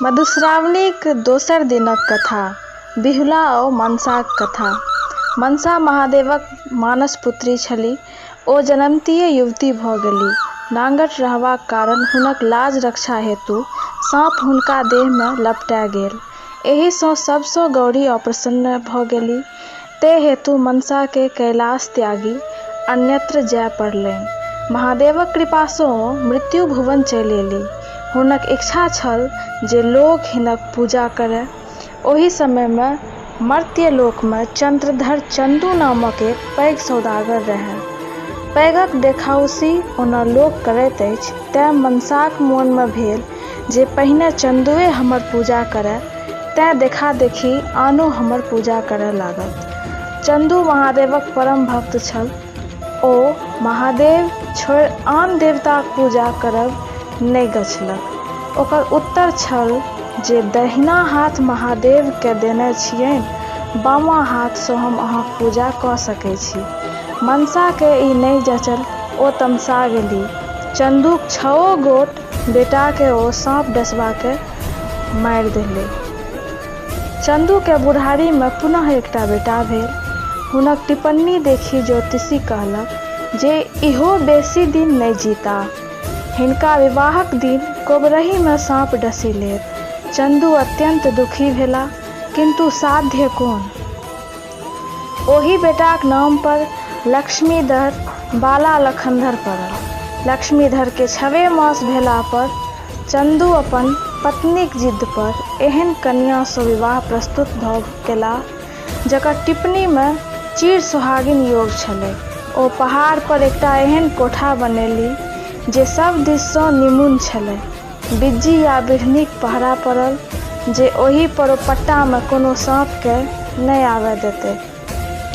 मधुश्रावणीक दोसर दिनक कथा, बिहुला ओ मनसाक कथा। मनसा महादेवक मानस पुत्री छलीह। ओ जनमतिये युवती भ गेलीह। नांगट रहबाक कारण हुनक लाज रक्षा हेतु साँप हुनका देह मे लपटा गेल। एहि सँ सब सँ गौरी अप्रसन्न भ गेलीह। तें हेतु मनसा कें कैलास त्यागि अन्यत्र जाय पड़लनि। महादेवक कृपा सँ ओ मृत्युभुवन चलि एलीह। हुनक इच्छा छल जे लोक हिनक पूजा करय। ओहि समय मे मर्त्यलोक मे चन्द्रधर चन्दू नामक एक पैघ सौदागर रहय। पैघक देखाउसि ओना लोक करैत अछि तें मनसाक मोन मे भेल जे पहिने चन्दुए हमर पूजा करय तें देखा-देखी आनो हमर पूजा करय लागत। चन्दू महादेवक परम भक्त छल। ओ महादेव छोड़ि आन देवताक पूजा करब नहि गछलक। ओकर उत्तर छल जे दहिना हाथ महादेव केँ देने छियनि, बामा हाथ सँ हम अहाँक पूजा क सकैत छी। मनसा केँ ई नहि जँचल। ओ तमसा गेलीह। चन्दूक छओ गोट बेटा केँ ओ साँप डसबा क मारि देलै। चन्दू केँ बुढ़ारी मे पुनः एकटा बेटा भेल। हुनक टिपण्णी देखि ज्योतिषी कहलक जे इहो बेसी दिन नहि जीताह। हिनका विवाहक दिन कोबरहि मे साँप डसि लेत। चन्दू अत्यन्त दुखी भेलाह, किन्तु साध्य कोन? ओहि बेटाक नाम पर लक्ष्मीधर बाला लखनधर पड़ल। लक्ष्मीधर केँ छवे मास भेला पर चन्दू अपन पत्नीक जिद्द पर एहन कन्या सँ विवाह प्रस्तुत भ गेलाह जकर टिप्पणी मे चिर सोहागिन योग छलैक। ओ पहाड़ पर एकटा एहन कोठा बनेलीह जे सब दिस सँ निमुन छलै। बिज्जी आ बिढ़नीक पहरा पड़ल जे ओहि परोपट्टा मे कोनो साँप केँ नहि आबय देतै।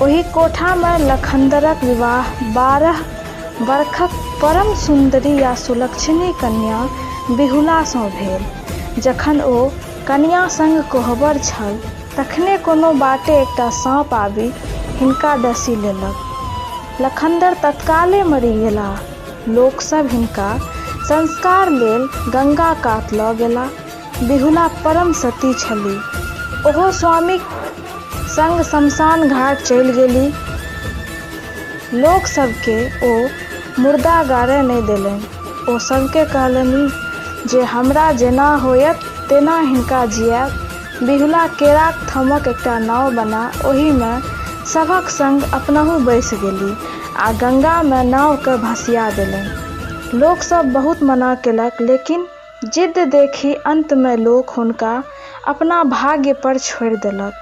ओहि कोठा मे लखन्दरक विवाह 12 बरखक परम सुन्दरी आ सुलक्षणी कन्या बिहुला सँ भेल। जखन ओ कनियाँ संग कोहबर छल तखने कोनो बाटे एकटा साँप आबि हिनका डसि लेलक। लखन्दर तत्काले मरि गेलाह। लोक सभ हिनका संस्कार लेल गंगा कात ल गेलाह। बिहुला परम सती छलीह। ओहो स्वामीक संग श्मशान घाट चलि गेलीह। लोक सभकेँ ओ मुर्दा गाड़य नहि देलनि। ओ सभकेँ कहलनि जे हमरा जेना होयत तेना हिनका जिआयब। बिहुला केराक थमक एकटा नाव बना ओहि मे सभक संग अपनहु बैसि गेलीह आ गंगा मे नाव केँ भसिया देलनि। लोक सभ बहुत मना केलक लेकिन जिद्द देखि अन्त मे लोक हुनका अपना भाग्य पर छोड़ि देलक।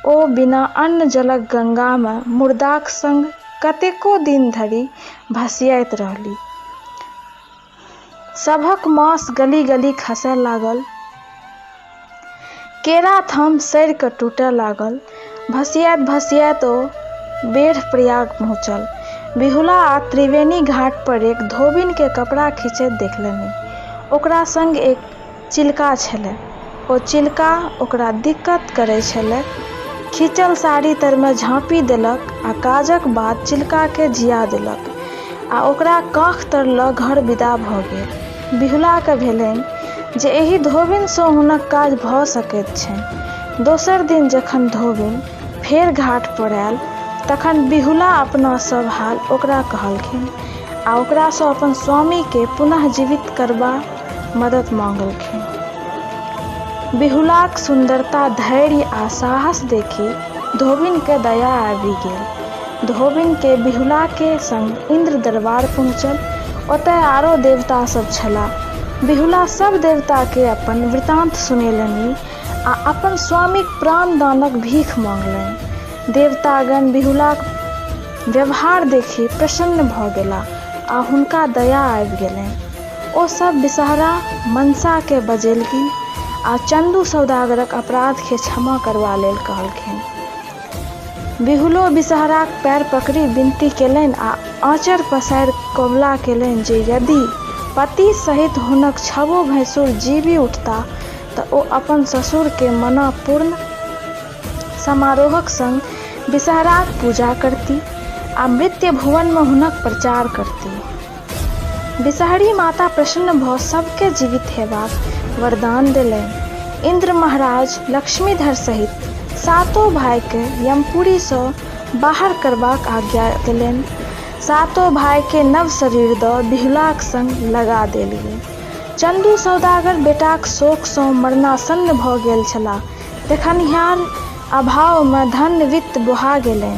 ओ बिना अन्न-जलक गंगा मे मुर्दाक संग कतेको दिन धरि भसियाइत रहलीह। सभक माँस गलि-गलि खसय लागल। केरा थम्ह सड़ि क टूटय लागल। भसियाइत-भसियाइत ओ बेढ़ प्रयाग पहुँचल। बिहुला आ त्रिवेणी घाट पर एक धोबिन केँ कपड़ा खींचैत देखलनि। ओकरा संग एक चिलका छलै। ओ चिलका ओकरा दिक्कत करै छलै। खींचल साड़ी तर मे झाँपि देलक आ काजक बाद चिलका केँ जिया देलक आ ओकरा काँख तर ल घर विदा भ गेल। बिहुला केँ भेलनि जे एहि धोबिन सँ हुनक काज भ सकैत छनि। दोसर दिन जखन धोबिन फेर घाट पर आयल तखन बिहुला अपना सभ हाल ओकरा कहलखिन आ ओकरा सँ अपन स्वामी केँ पुनः जीवित करबा मदद मांगलखिन। बिहुलाक सुन्दरता, धैर्य आ साहस देखि धोबिन केँ दया आबि गेल। धोबिन केँ बिहुला के संग इन्द्र दरबार पहुँचल। ओतय आरो देवता सभ छलाह। बिहुला सभ देवता केँ अपन वृतांत सुनेलनि आ अपन स्वामीक प्राणदानक भीख मांगलनि। देवतागण बिहुलाक व्यवहार देखि प्रसन्न भ गेलाह आ हुनका दया आबि गेलनि। ओ सभ बिसहरा मनसा केँ बजेलखिन आ चन्दू सौदागरक अपराध केँ क्षमा करबा लेल कहलखिन। बिहुलो बिसहराक पैर पकड़ि विनती केलनि आ आँचर पसारि कबुला केलनि जे यदि पति सहित हुनक छबो भैंसुर जीबि उठताह त ओ अपन ससुर केँ मना पूर्ण समारोहक संग बिसहराक पूजा करती आ मृत्यभुवन मे हुनक प्रचार करती। बिसहरि माता प्रसन्न भ सभ केँ जीवित हेबाक वरदान देलनि। इन्द्र महाराज लक्ष्मीधर सहित सातो भाइकेँ यमपुरीसँ बाहर करबाक आज्ञा देलनि। सातो भाइकेँ नव शरीर दऽ बिहुलाक संग लगा देल गेल। चन्दू सौदागर बेटाक शोकसँ मरनासन्न भऽ गेल छलाह। देखनिहारक अभावमे धन-वित्त बोहा गेलनि।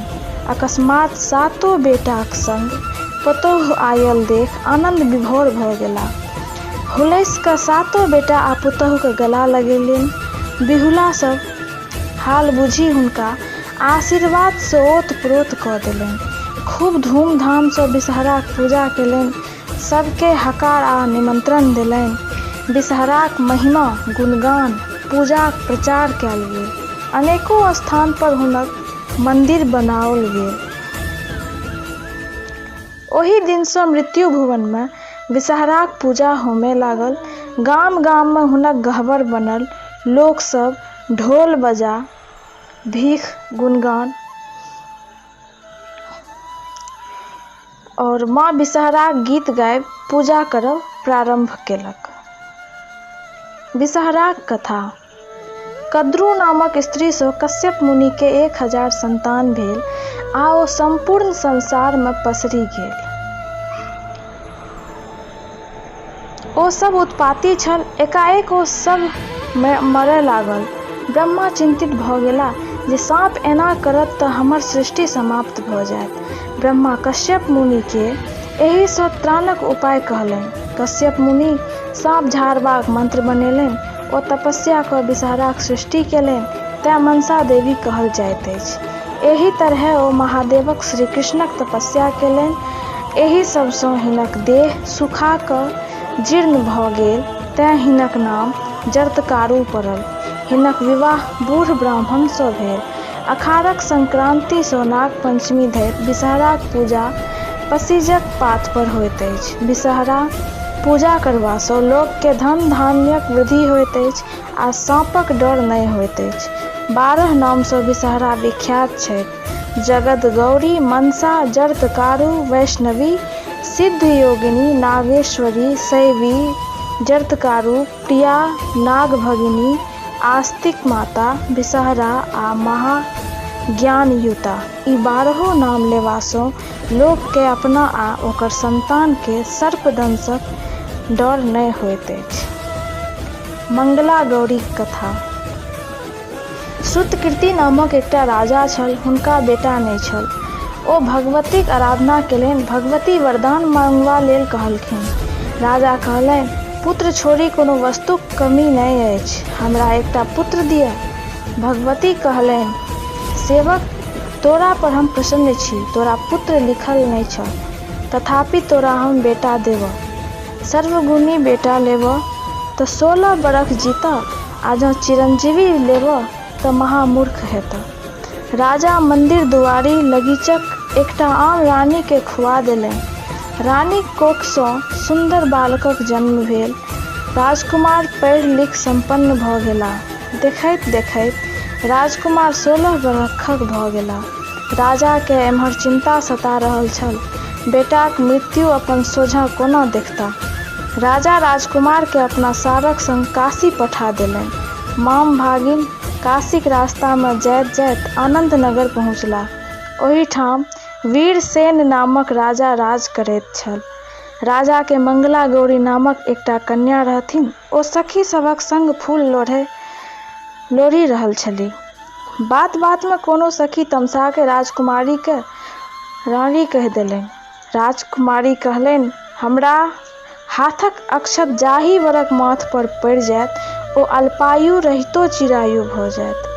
अकस्मात् सातो बेटाक संग पुतोहु आयल देखि आनन्द-विभोर भऽ गेलाह। हुलसि कऽ सातो बेटा आ पुतोहुकेँ गला लगौलनि। बिहुला सभ हाल बूझि हुनका आशीर्वादसँ ओत-प्रोत कऽ देलनि। खूब धूम-धामसँ बिसहराक पूजा केलनि। सभकेँ हकार आ निमंत्रण देलनि। बिसहराक महिमा, गुणगान, पूजाक प्रचार कयल गेल। अनेको स्थान पर हुनक मन्दिर बनाओल गेल। ओहि दिनसँ मृत्यु-भुवनमे बिसहराक पूजा होमय लागल। गाम-गाममे हुनक गहबर बनल। लोक सभ ढोल बजा भीख गुणगान आओर माँ बिसहराक गीत गाबि पूजा करब प्रारम्भ केलक। बिसहराक कथा कद्रू नामक स्त्रीसँ कश्यप मुनिकेँ 1000 सन्तान भेल आ ओ सम्पूर्ण संसारमे पसरि गेल। ओ सभ उत्पाती छल। एकाएक ओ सभ मरय लागल। ब्रह्मा चिन्तित भऽ गेलाह जे साँप एना करत तऽ हमर सृष्टि समाप्त भऽ जायत। ब्रह्मा कश्यप मुनिकेँ एहिसँ त्राणक उपाय कहलनि। कश्यप मुनि साँप झाड़बाक मंत्र बनेलनि। ओ तपस्या कऽ बिसहराक सृष्टि केलनि तेँ मनसा देवी कहल जाइत अछि। एहि तरहेँ ओ महादेवक श्रीकृष्णक तपस्या केलनि। एहि सभसँ हिनक देह सुखा कऽ जीर्ण भऽ गेल तेँ हिनक नाम जरत्कारु पड़ल। हिनक विवाह बूढ़ ब्राह्मणसँ भेल। अखाढ़क संक्रान्तिसँ नागपंचमी धरि बिसहराक पूजा पसीजक पातपर होइत अछि। बिसहरा पूजा करबासँ लोककेँ धन-धान्यक वृद्धि होइत अछि आ साँपक डर नहि होइत अछि। 12 नामसँ बिसहरा विख्यात छथि जगद गौरी, मनसा, जरत्कारु, वैष्णवी, सिद्ध योगिनी, नागेश्वरी, शैवी, जरत्कारु, प्रिया, नागभगिनी, आस्तिक माता, बिसहरा आ महाज्ञानयुता। ई बारहो नाम लेबासँ लोककेँ अपना आ ओकर सन्तानकेँ सर्पदंशक डर नहि होइत अछि। मंगला गौरीक कथा श्रुतकीर्ति नामक एकटा राजा छल। हुनका बेटा नहि छल। ओ भगवतीक आराधना केलनि। भगवती वरदान मांगबा लेल कहलखिन। राजा कहलनि, पुत्र छोड़ि कोनो वस्तुक कमी नहि अछि। हमरा एकटा पुत्र दिअ। भगवती कहलनि, सेवक, तोरा पर हम प्रसन्न छी। तोरा पुत्र लिखल नहि छह। तथापि तोरा हम बेटा देबह। सर्वगुणी बेटा लेबह तऽ 16 बरख जीतह आ जँ चिरंजीवी लेबह तऽ महामूर्ख हेतह। राजा मन्दिर दुआरि लगीचक एकटा आम रानीकेँ खुआ देलनि। रानीक कोखिसँ सुन्दर बालकक जन्म भेल। राजकुमार पढ़ि-लिखि सम्पन्न भऽ गेलाह। देखैत-देखैत राजकुमार 16 बरखक भऽ गेलाह। राजाकेँ एम्हर चिन्ता सता रहल छल। बेटाक मृत्यु अपन सोझाँ कोना देखताह? राजा राजकुमारकेँ अपना सारक संग काशी पठा देलनि। माम-भागिन काशीक रास्तामे जाइत-जाइत आनन्द नगर पहुँचलाह। ओहिठाम वीरसेन नामक राजा राज करैत छल। राजाकेँ मंगला गौरी नामक एकटा कन्या रहथिन। ओ सखी सभक संग फूल लोढ़ि रहल छलीह। बात-बातमे कोनो सखी तमसा कऽ राजकुमारीकेँ राँड़ी कहि देलनि। राजकुमारी कहलनि, हमरा हाथक अक्षत जाहि वरक माथ पर पड़ि जायत ओ अल्पायु रहितो चिरायु भऽ जायत।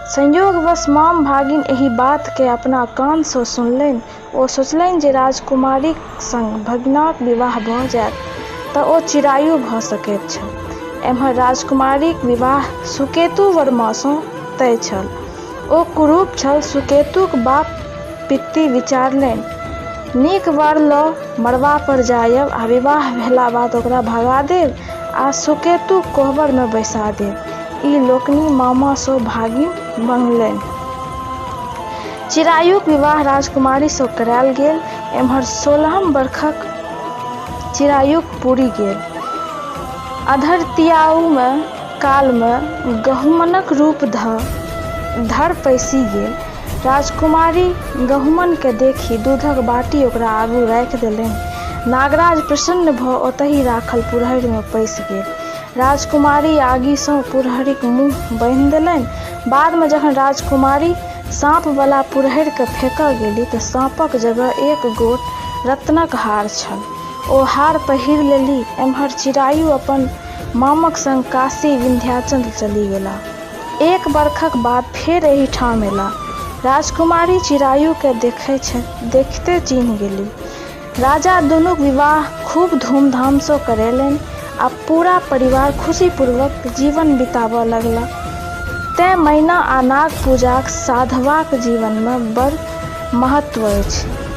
संयोगवश माम-भागिन एहि बातकेँ अपना कानसँ सुनलनि। ओ सोचलनि जे राजकुमारीक संग भगिनाक विवाह भऽ जायत तऽ ओ चिरायु भऽ सकैत छल। एम्हर राजकुमारीक विवाह सुकेतु वर्मासँ तय छल। ओ कुरूप छल। सुकेतुक बाप-पित्ती विचारलनि, नीक वर लऽ मड़बापर जायब आ विवाह भेला बाद ओकरा भगा देब आ सुकेतुक कोहबरमे बैसा देब। ई लोकनि मामासँ भागिन मँगलनि। चिरायुक विवाह राजकुमारीसँ करायल गेल। एम्हर 16म बरख चिरायुक पूरि गेल। अधरतियामे कालमे गहुमनक रूप धऽ धर पैसि गेल। राजकुमारी गहुमनकेँ देखि दूधक बाटी ओकरा आगू राखि देलनि। नागराज प्रसन्न भऽ ओतहि राखल पुरहरिमे पैसि गेल। राजकुमारी आगिसँ पुरहरिक मुँह बान्हि देलनि। बादमे जखन राजकुमारी साँपवला पुरहरिकेँ फेकऽ गेली तँ साँपक जगह एक गोट रत्नक हार छल। ओ हार पहिरि लेली। एम्हर चिरायु अपन मामक संग काशी विन्ध्याचल चलि गेलाह। एक बरखक बाद फेर एहि ठाम अयलाह। राजकुमारी चिरायुकेँ देखिते चीन्हि गेली। राजा दुनूक विवाह खूब धूमधामसँ करेलनि आ पूरा परिवार खुशीपूर्वक जीवन बिताबऽ लगलाह। तेँ मैना आ नाग पूजाक साधवाक जीवनमे बड़ महत्व अछि।